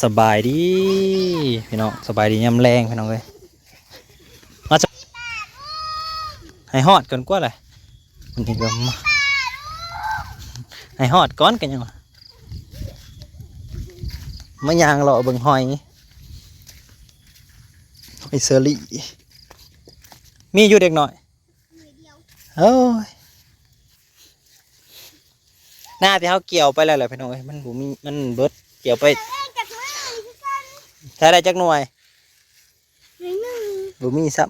ສະບາຍດີພີ່ນ້ອງ ສະບາຍດີຍາມແລງພີ່ນ້ອງເອີຍ ມາ ໃຫ້ຮອດກ່ອນກວ່າແຫຼະ ມັນນີ້ກໍມາ ໃຫ້ຮອດກ່ອນກໍຍັງວ່າ ມາຍ່າງເລາະເບິ່ງຫອຍ ຫອຍເຊີຣີ ມີຢູ່ເດັກນ້ອຍ ໂອ້ຍ ນາທີ່ເຮົາກ່ຽວໄປແລ້ວແຫຼະພີ່ນ້ອງເອີຍ ມັນບໍ່ມີ ມັນເບິດ ກ່ຽວໄປ ໃຊ້ໄດ້ຈັກໜ່ວຍ? ໜ່ວຍໜຶ່ງ ບໍ່ມີຊ້ຳ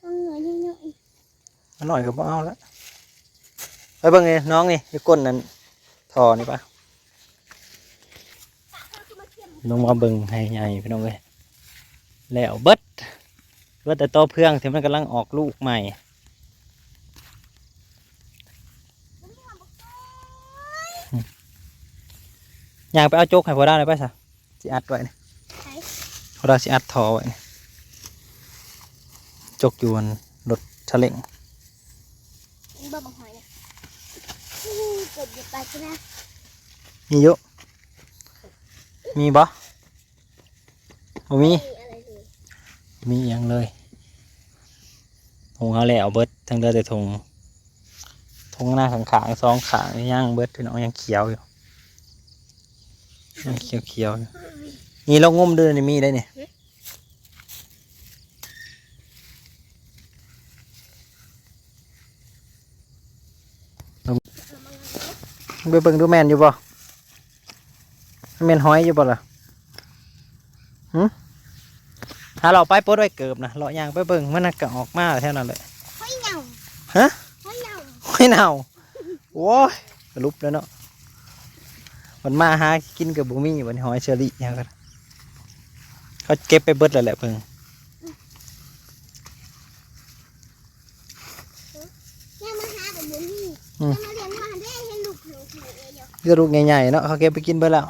ໜ່ວຍນ້ອຍໆ ໜ້ອຍກໍບໍ່ເອົາລະ ໄປເບິ່ງນີ້ນ້ອງນີ້ ຢູ່ກົ້ນນັ້ນ ທໍ່ນີ້ປະ ລົງມາເບິ່ງໄຮ່ໃຫຍ່ພີ່ນ້ອງເອີຍ ແລ້ວເບິດ ເບິດແຕ່ຕໍເຟືອງທີ່ມັນກຳລັງອອກລູກໃໝ່ ຍ່າງໄປເອົາຈົກໃຫ້ພໍ່ດາໄດ້ໄປຊະ ຊິອັດໄວ້ນີ້ ໃສ? ພໍ່ດາຊິອັດທໍ່ໄວ້ນີ້ ຈົກຢູ່ອັນລົດຊາເລັງ ເບິ່ງບັກຫອຍນະ ອູ້ ເກີບຢູ່ປາກຊະນະ ມີຢູ່ ມີບໍ່? ບໍ່ມີ ມີອະໄລເລີຍ ມີຫຍັງເລີຍ ທົ່ງເຮົາແລ້ວເບິດ ທັງເຫຼືອແຕ່ທົ່ງ ທົ່ງນາຂ້າງໆ ສອງຂ້າງຍັງເບິດພີ່ນ້ອງ ຍັງຂຽວຢູ່ ຍັງຂຽວໆຢູ່ ນີ້ລອງງຸ້ມດູນີ້ ມີໄດ໋ນີ້ ຫຶ? ໄປເບິ່ງດູແມ່ນຢູ່ບໍ່? ມັນແມ່ນຫອຍຢູ່ບໍ່ລະ? ຫຶ? ຫາເລາະໄປ ປົດໄວ້ເກີບນະ ເລາະຍ່າງໄປເບິ່ງ ມັນນະກະອອກມາແຖວນັ້ນແຫຼະ ຫອຍເນົ່າ ຮະ? ຫອຍເນົ່າ ຫອຍເນົ່າ ໂອ້ຍ ສະຫຼຸບແລ້ວເນາະ ມັນມາຫາກິນກໍບໍ່ມີ ບັດນີ້ຫອຍເຊີຣີຫຍັງກໍ ເຂົາເກັບໄປເບິດແລ້ວແຫຼະເພິ່ນ ແນວມາຫາກໍບໍ່ມີ ອືມ ແນວມາລ້ຽງງົວຫັ້ນເດ້ ເຫັນລູກໂຜລ່ໆຢູ່ ມີແຕ່ລູກໃຫຍ່ໆເນາະ ເຂົາເກັບໄປກິນເບິດແລ້ວ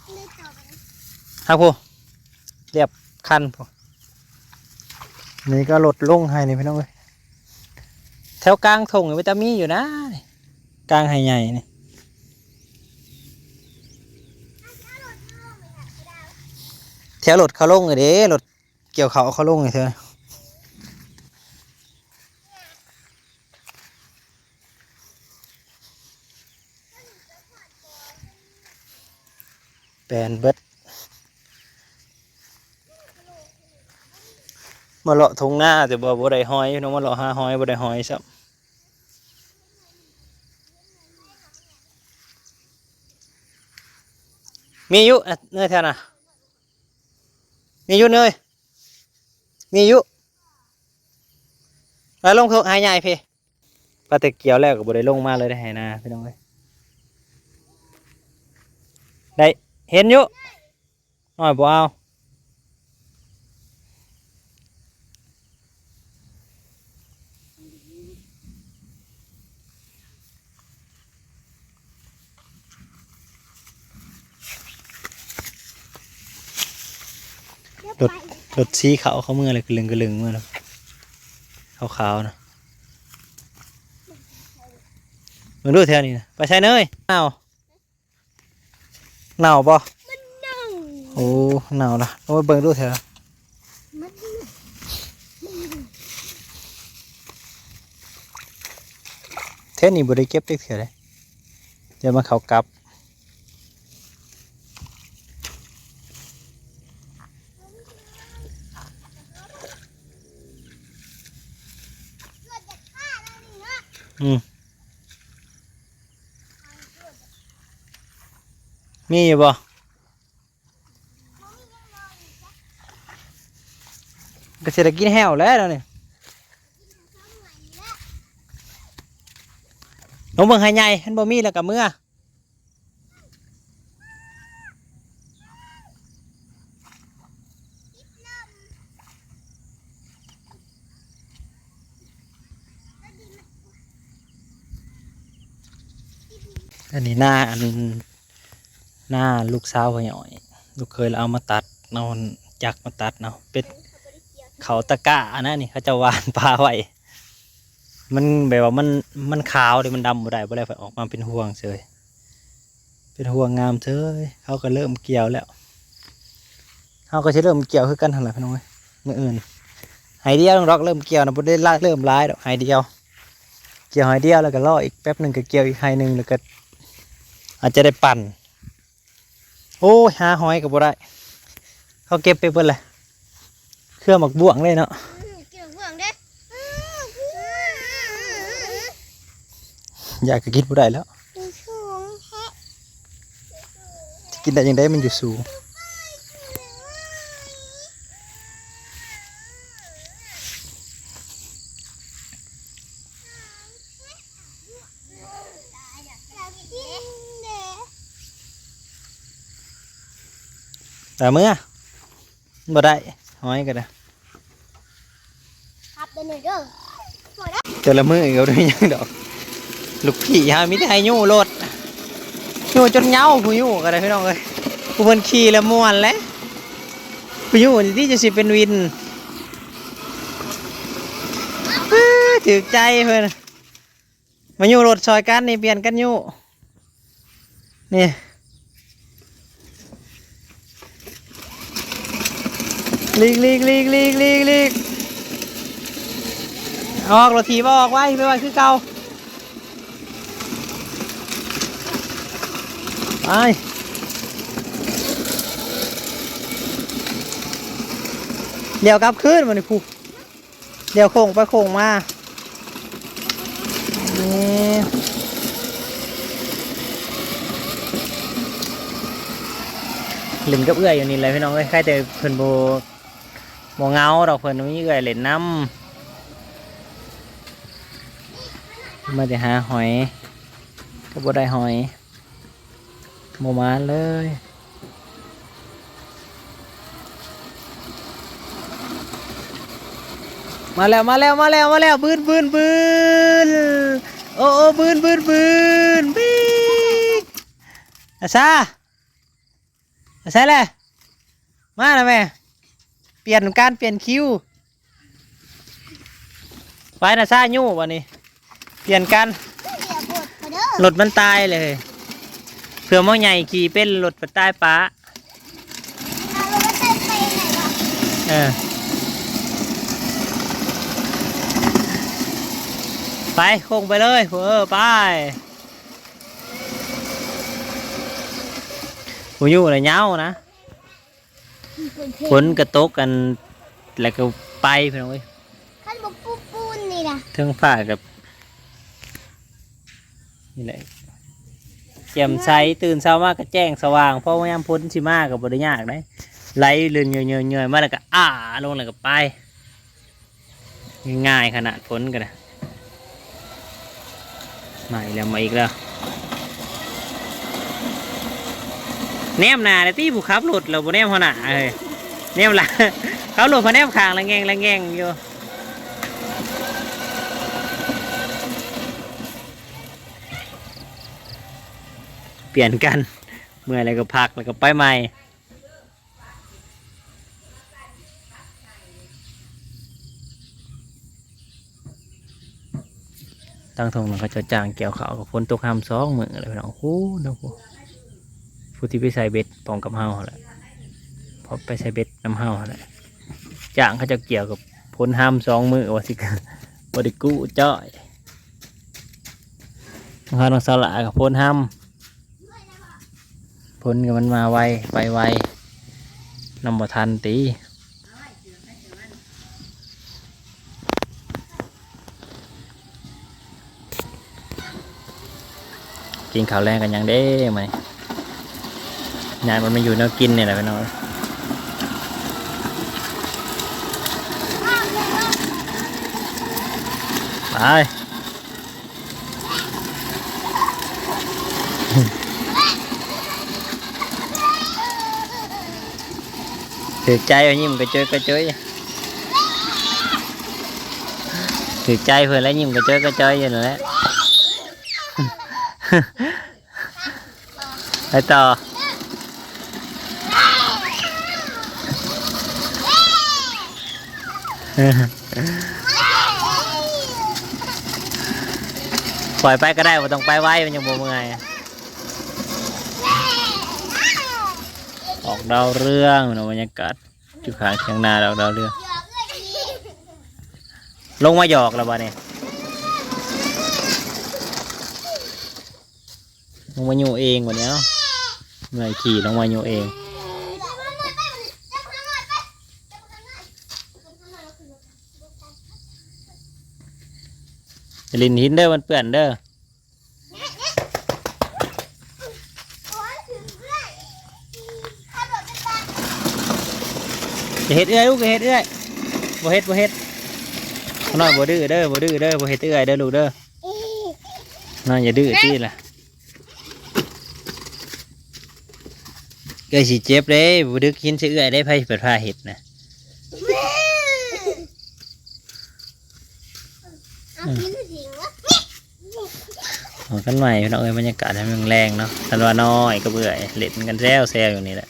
ເລີຍຕໍ່ໄປນະ ຫາຜູ້ ລຽບຄັນພຸ້ນ ນີ້ກໍລົດລົງໃຫ້ນີ້ພີ່ນ້ອງເອີຍ ແຖວກາງທົ່ງນີ້ເປັນຕາມີຢູ່ນະ ກາງໄຮ່ໃຫຍ່ນີ້ ແຖວລົດເຂົາລົງນີ້ເດ້ ລົດກ່ຽວເຂົ້າເຂົາລົງນີ້ເທື່ອ ແປນເບິດ ມາເລາະທົ່ງນາແຕ່ວ່າບໍ່ໄດ້ຫອຍເນາະ ມາເລາະຫາຫອຍບໍ່ໄດ້ຫອຍຊ້ຳ ມີຢູ່ ເອີ ແຖວນະ ມີຢູ່ເນີຍ ມີຢູ່ ແລ້ວລົງທົ່ງໄຮ່ໃຫຍ່ພີ້ ປາແຕ່ກ່ຽວແລ້ວກໍບໍ່ໄດ້ລົງມາເລີຍໄດ໋ໄຮ່ນາພີ່ນ້ອງເອີຍ ໄດ້ເຫັນຢູ່ ນ້ອຍບໍ່ເອົາ ລົດ ລົດສີຂາວເຂົາເມືອແລ້ວ ກະລຶງກະລຶງເມືອແລ້ວ ຂາວໆນະ ເບິ່ງດູແຖວນີ້ນະ ໄປໃສເນີຍ ເນົ່າ ເນົ່າບໍ່? ມັນເນົ່າ ໂອ້ ເນົ່າລະ ໂອ້ຍ ເບິ່ງດູແຖວ ມັນເນົ່າ ແຖວນີ້ບໍ່ໄດ້ເກັບຈັກເທື່ອເດ້ ດຽວມັນເຂົ້າກັບ ອືມ ມີຢູ່ບໍ່? ກໍຊິໄດ້ກິນແຫ້ວແລ້ວນີ້ ລົງເບິ່ງໄຮ່ໃຫຍ່ ຄັນບໍ່ມີແລ້ວກໍເມືອ ອັນນີ້ນາ ອັນ ນາລູກສາວພໍ່ໃຫຍ່ອ້ອຍ ລູກເຂີຍລາວເອົາມາຕັດເອົາຈັກມາຕັດເອົາ ເປັນເຂົ້າຕະກ້າຫັ້ນນະນີ້ ເຂົາເຈົ້າຫວ່ານປາໄວ້ ມັນແບບວ່າມັນ ມັນຂາວເດ້ ມັນດຳບໍ່ໄດ້ ບໍ່ໄດ້ ອອກມາເປັນຮວງເສີຍ ເປັນຫ່ວງງາມເສີຍ. ເຂົາກໍເລີ່ມກ່ຽວແລ້ວ ເຮົາກໍຊິເລີ່ມກ່ຽວຄືກັນຫັ້ນແຫຼະພີ່ນ້ອງເອີຍ. ມື້ອື່ນໄຮ່ດຽວດອກ ເລີ່ມກ່ຽວນະ ບໍ່ໄດ້ລະ ເລີ່ມຫຼາຍດອກ ໄຮ່ດຽວ ກ່ຽວໄຮ່ດຽວ ແລ້ວກໍລໍອີກແປັບໜຶ່ງ ກໍກ່ຽວອີກໄຮ່ໜຶ່ງ ແລ້ວກໍອາດຈະໄດ້ປັ່ນ. ໂອ້ຍ ຫາຫອຍກໍບໍ່ໄດ້ ເຂົາເກັບໄປເບິດແຫຼະ ເຄືອໝາກບວງເດ້ເນາະ. ອືມ ກິນໝາກບວງເດ້. ຢາກກໍກິນບໍ່ໄດ້ແລ້ວ ມັນສູງແທ້ ຈະກິນໄດ້ຈັ່ງໃດ ມັນຢູ່ສູງ. ຕາເມືອ ບໍ່ໄດ້ ຫອຍກໍໄດ້ ຄັບເດີ ເດີ ບໍ່ໄດ້. ແຕ່ລະມື້ກໍບໍ່ໄດ້ຫຍັງດອກ ລູກພີ່ຫາມີແຕ່ໃຫ້ຍູ້ລົດ ຍູ້ຈົນເຫງົາ ຜູ້ຍູ້ກໍໄດ້ພີ່ນ້ອງເອີຍ. ຜູ້ເພິ່ນຂີ່ແລ້ວມ່ວນແຫຼະ ຜູ້ຍູ້ນີ້ຈະຊິເປັນວິນ. ເອີ ຖືກໃຈເພິ່ນ ມາຍູ້ລົດຊ່ອຍກັນນີ້ ປ່ຽນກັນຍູ້ນີ້. ຫຼີກ ຫຼີກ ຫຼີກ ຫຼີກ ຫຼີກ ອອກ ລົດຖີບອອກໄວ້ ໄປໄວ້ຄືເກົ່າ. ໄປ ລ້ຽວກັບຄືນບາດນີ້ ຜູ້ ລ້ຽວໂຄ້ງໄປໂຄ້ງມາ. ນີ້ ຫຼິ້ນກັບເອື້ອຍຢູ່ນີ້ແຫຼະພີ່ນ້ອງເອີຍ. ໃຄແຕ່ເພິ່ນບໍ່ ບໍ່ເຫງົາດອກ ເພິ່ນມີເອື້ອຍຫຼິ້ນນຳ. ມາແຕ່ຫາຫອຍ ກໍບໍ່ໄດ້ຫອຍ ບໍ່ມາເລີຍ. ມາແລ້ວ ມາແລ້ວ ມາແລ້ວ ມາແລ້ວ ບືນ ບືນ ບືນ. ໂອ້ ໂອ້ ບືນ ບືນ ບືນ ບີກ. ອາຊາ ໃສແຫຼະ? ມາແລ້ວແມ່. ປ່ຽນການປ່ຽນຄິວ. ໄປນະຊາ ຍູ້ບາດນີ້ ປ່ຽນກັນ. ລົດມັນຕາຍເລີຍ ເພື່ອໝໍໃຫຍ່ຂີ່ເປັນ ລົດມັນຕາຍປະ. ເອີ ໄປ ໂຄ້ງໄປເລີຍ ເອີ ໄປ. ຜູ້ຢູ່ລະຍາວນະ ຝົນກໍຕົກ ອັນ ແລ້ວກໍໄປ ພີ່ນ້ອງເອີຍ. ຄັນບໍ່ປູນໆນີ້ນະ ເທິງຟ້າກໍ ນີ້ແຫຼະ ແຈ່ມໃສ ຕື່ນເຊົ້າມາກໍແຈ້ງສະຫວ່າງ ເພາະວ່າຍາມຝົນຊິມາກໍບໍ່ໄດ້ຍາກໃດ໋ ໄຫຼເລື່ອນເຫຍື່ອຍໆມາ ແລ້ວກໍອ້າລົງ ແລ້ວກໍໄປ. ງ່າຍຂະໜາດ ຝົນກໍໄດ້. ມາອີກແລ້ວ ມາອີກແລ້ວ. ແນມໜ້າແດ່ຕິ ຜູ້ຂັບລົດລະບໍ່ແນມເຮົາໜ້າເອີຍ. ແນມຫຼັງ ຂັບລົດພະແນມຂ້າງລະແງ່ງລະແງ່ງຢູ່. ປ່ຽນກັນ ເມື່ອຍແລ້ວກໍພັກ ແລ້ວກໍໄປໃໝ່. ທາງທົ່ງນັ້ນເຂົາເຈົ້າຈ້າງກ່ຽວເຂົ້າ ກໍຝົນຕົກຮຳສອງມື້ແລ້ວພີ່ນ້ອງ. ໂອ້ໂຫ ຜູ້ທີ່ໄປໃສ່ເບັດພ້ອມກັບເຮົາຫັ້ນແຫຼະ ເພາະໄປໃສ່ເບັດນຳເຮົາຫັ້ນແຫຼະ ຈ້າງເຂົາເຈົ້າກ່ຽວກັບຝົນຮຳສອງມື້ ວ່າຊິບໍ່ໄດ້ກູ້ຈ້ອຍ. ທາງເຮົາ ທາງສາລາກໍຝົນຮຳ. ຝົນກໍມັນມາໄວໄປໄວ ນຳບໍ່ທັນຕິ. ກິນເຂົ້າແລງກັນຫຍັງເດ້ມື້ນີ້? ຍາດມັນມາຢູ່ແນວກິນນີ້ແຫຼະພີ່ນ້ອງ. ໄປ. ຖືກໃຈ ຍິ້ມກະເຈີຍກະເຈີຍ. ຖືກໃຈເພິ່ນແລ້ວ ຍິ້ມກະເຈີຍກະເຈີຍຢູ່ນັ້ນແຫຼະ. ໄປຕໍ່. ປ່ອຍໄປກໍໄດ້ ບໍ່ຕ້ອງໄປໄວ ມັນຍັງບໍ່ເມື່ອຍ. ດອກດາວເຮືອງເນາະ ບັນຍາກາດຢູ່ຂ້າງຖຽງນາ ດອກດາວເຮືອງ. ລົງມາຫຍອກແລ້ວບາດນີ້ ລົງມາໂຍເອງບາດນີ້. ເອົາ ເມື່ອຍຂີ່ລົງມາໂຍເອງ. ຢ່າຫຼິ້ນຫີນເດີ ມັນເປື້ອນເດີ. ຢ່າເຮັດເອື້ອຍລູກ ຢ່າເຮັດເອື້ອຍ. ບໍ່ເຮັດ ບໍ່ເຮັດ. ນ້ອຍບໍ່ດື້ເດີ ບໍ່ດື້ເດີ ບໍ່ເຮັດເອື້ອຍເດີລູກເດີ. ນ້ອຍຢ່າດື້ຕິລະ. ເອື້ອຍຊິເຈັບເດ້ ບໍ່ດຶກຫີນໃສ່ເອື້ອຍເດ້ ໃຜເປີດພາເຮັດນະ. ເອົາກິນຊິງວະ. ອອກກັນໃໝ່ພີ່ນ້ອງເອີຍ ບັນຍາກາດຍາມແລງໆເນາະ. ຄັນວ່ານ້ອຍກັບເອື້ອຍຫຼິ້ນກັນແຊວໆຢູ່ນີ້ແຫຼະ.